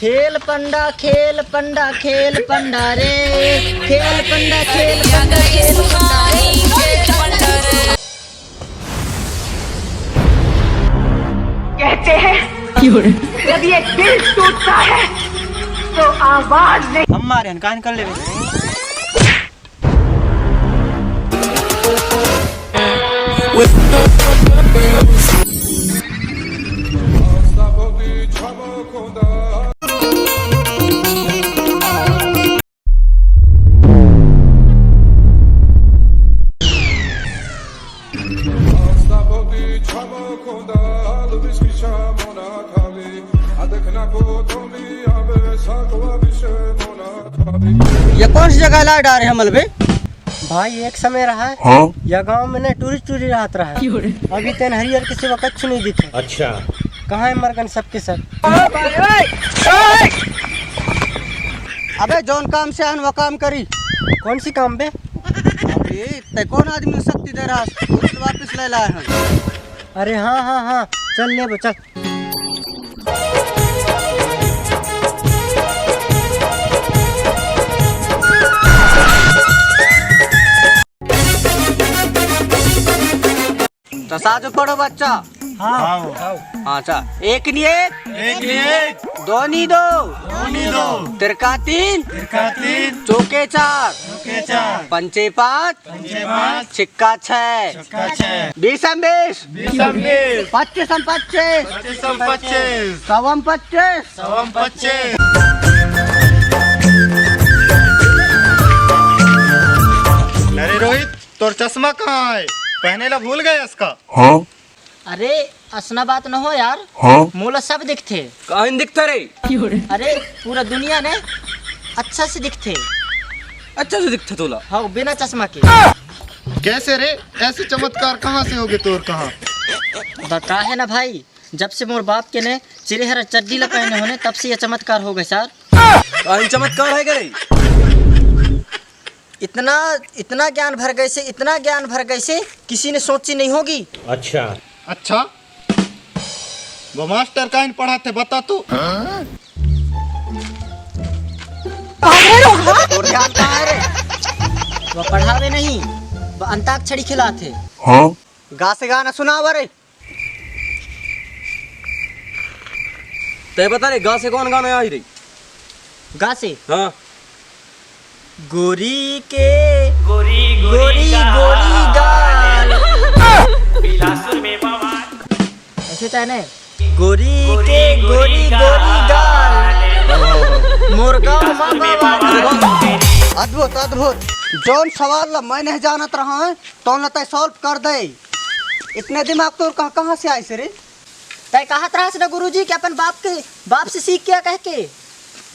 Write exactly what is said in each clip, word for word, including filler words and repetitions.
खेल पंडा, खेल पंडा, खेल पंडा रे। खेल पंडा, खेल पंडा, खेल पंडा रे। कहते हैं, जब ये दिल टूटता है, तो आवाज नहीं। हम मारे हन, कान कर लेवे। ये कौन सी जगह ला डारे हैं मलबे? भाई, एक समय रहा है, हाँ? यह गांव में ना टूरी टूरी रहत रहा है। अभी तेन हरियर के सिवा कच्छ नहीं दिखे। अच्छा। कहाँ है मरगन सबके सब? अबे, जौन काम से आन, वो काम करी। कौन सी काम बे? अबे, ते कौन आदमी को शक्ति दे रहा है? उसे वापस ले लाए हैं। अरे हाँ, हाँ, हाँ, चल ले वो, चल। तो साजो पढ़ो बच्चा। हाँ। हाँ, अच्छा। एक नी एक। एक नी एक। दो नी दो। दो नी दो। तिरका तीन। तिरका तीन। चौके चार। चौके चार। पंचे पाँच। पंचे पाँच। छिक्का छह। छिक्का छह। बीसम बीस। बीसम बीस। पच्चीसम पच्चीस। पच्चीसम पच्चीस। सवम पच्चीस। सवम पच्चीस। अरे रोहित, तोर चश्मा कहाँ है? पहने ला भूल गए इसका? हाँ। अरे, असना बात न हो यार। हाँ। मोला सब दिखथे। काहिन दिखथे रे? अरे, पूरा दुनिया ने अच्छा से दिखथे। अच्छा से दिखथे तोला? हाँ, बिना चश्मा के। कैसे रे? ऐसे चमत्कार कहाँ से होगे तोर कहाँ? बता है ना भाई, जब से मोर बाप के ने चिरे हरा चड्डी ला पहने होने, तब से ये चमत्कार हो गए सर। काहिन चमत्कार है करे? इतना, इतना ज्ञान भर गए से, इतना ज्ञान भर गए से, किसी ने सोची नहीं होगी। अच्छा। अच्छा, वो मास्टर काहिन पढ़ाथे, बता तो। और ध्यान कहाँ है रे? वो पढ़ावे नहीं, वो अंताक्षरी खिलाथे। हाँ। गा से गाना सुनावा रे। तय बता रे, गा से कौन गाना आई रही? गा से? हाँ। गोरी के गोरी गोरी गोरी गाल। बिलासपुर में बवाल। ऐसे तो है ना? गोरी के गोरी गोरी गाल। मोर गाँव में बवाल। अद्भुत, अद्भुत। जौन सवाल ला मैं नहीं जानत रहा है, तौन ला तय solve कर दे। इतने दिमाग तोर कहाँ, कहाँ से आइस रे? तय कहत रहस ना गुरुजी कि अपन बाप के, बाप से सीख के आ कह के,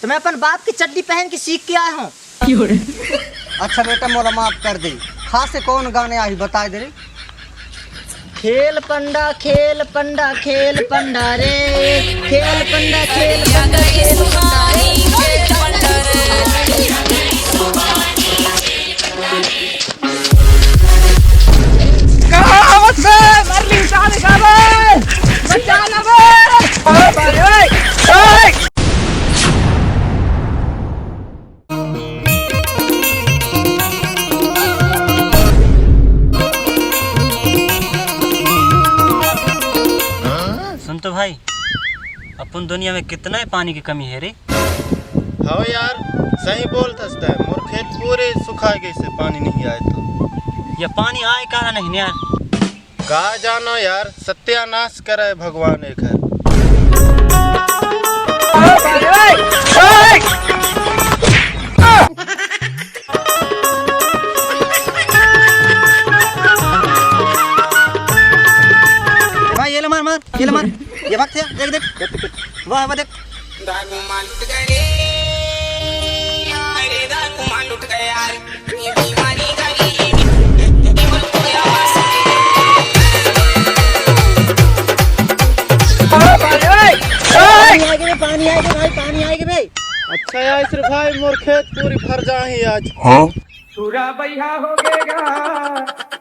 तो मैं अपन बाप की चड्डी पहन के सीख के आया हूँ। अच्छा बेटा, मोला माफ कर दे। खा से कौन गाने आही, बताए दे रे। खेल पंडा, खेल पंडा, खेल पंडा रे। खेल पंडा, खेल पंडा, खेल पंडा रे। कहावत से मरली उठा दे, बचा ले बे। ओए भाई, ओए, ओए। सुन तो भाई, अपन दुनिया में कितना ही पानी की कमी है रे। हव यार, सही बोलथस तैं, मोर खेत पूरे सुखा गइसे, पानी नहीं आए तो। ये पानी आए काला नहीं यार। का जानो यार, सत्यानाश करे भगवान एकर। भाई, ये ले मार, मार, ये ले मार, ये भाग से, देख, देख, वाह, वाह, देख। दागुमा लुट गए, अरे दागुमा लुट गए यार, ये बीमारी गई, ये बोल कोया वासी। पानी आएगी बे, पानी आएगी भाई, पानी आएगी बे। अच्छा यार, सिर्फ भाई मोर खेत पूरी भर जाही आज। हाँ।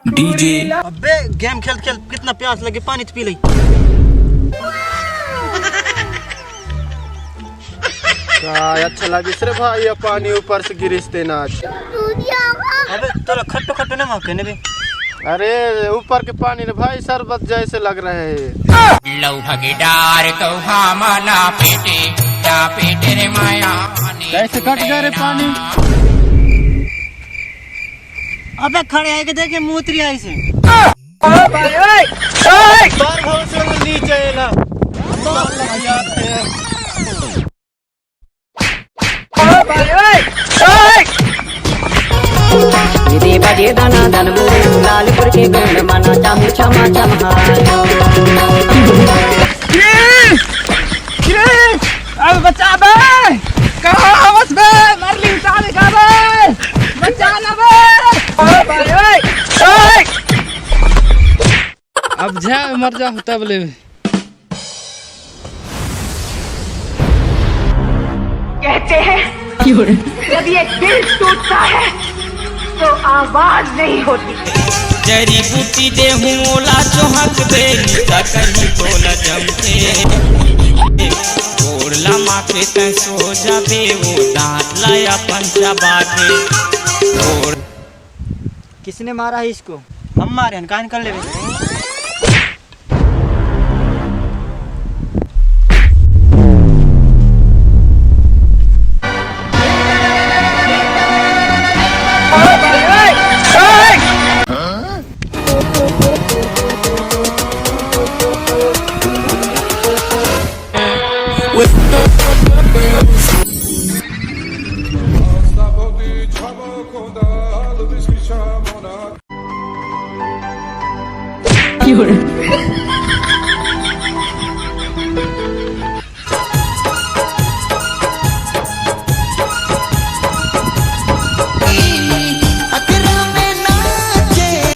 डीजे। अबे गेम खेल खेल कितना प्यास लगे, पानी तो पी ले। आ, अच्छा लगिस रे भाई, ये पानी ऊपर से गिरिस तेन आज। अबे तोला खट्टो खट्टो ना महके ने बे। अरे ऊपर के पानी रे भाई, शरबत जैसे लग रहे हैं। लौहा के डार कौहा माला पेटे, या पेटे रे माया। कैसे कट गया रे पानी? अबे खड़े आके देखे, मूत्री आई से। ओ भाई, ओए, ओए। बार भरोसे में नीचे एला। ओ भाई, ओए, ओए। ये देवा ये दाना दान बोले, लालपुर के गोंड माना चाहूँ छमा छमा। ये, ये, अब बचा बे। कहाँ हवस बे? मरली उठा ले का बे? बचा ना बे। ओ भाई, ओए, ओए। अब जा मर जा तब ले। कहते हैं, जब ये दिल टूटता है, तो आवाज नहीं होती। जड़ी बूटी देहूं ओला चोहक दे, निशा कहीं तोला जमते। ओढ़ला माथे तै सो जाबे, वो दांत ला अपन चबाते। ओढ़ किसने मारा है इसको? हम मारे हन, काहे न कर लेबे।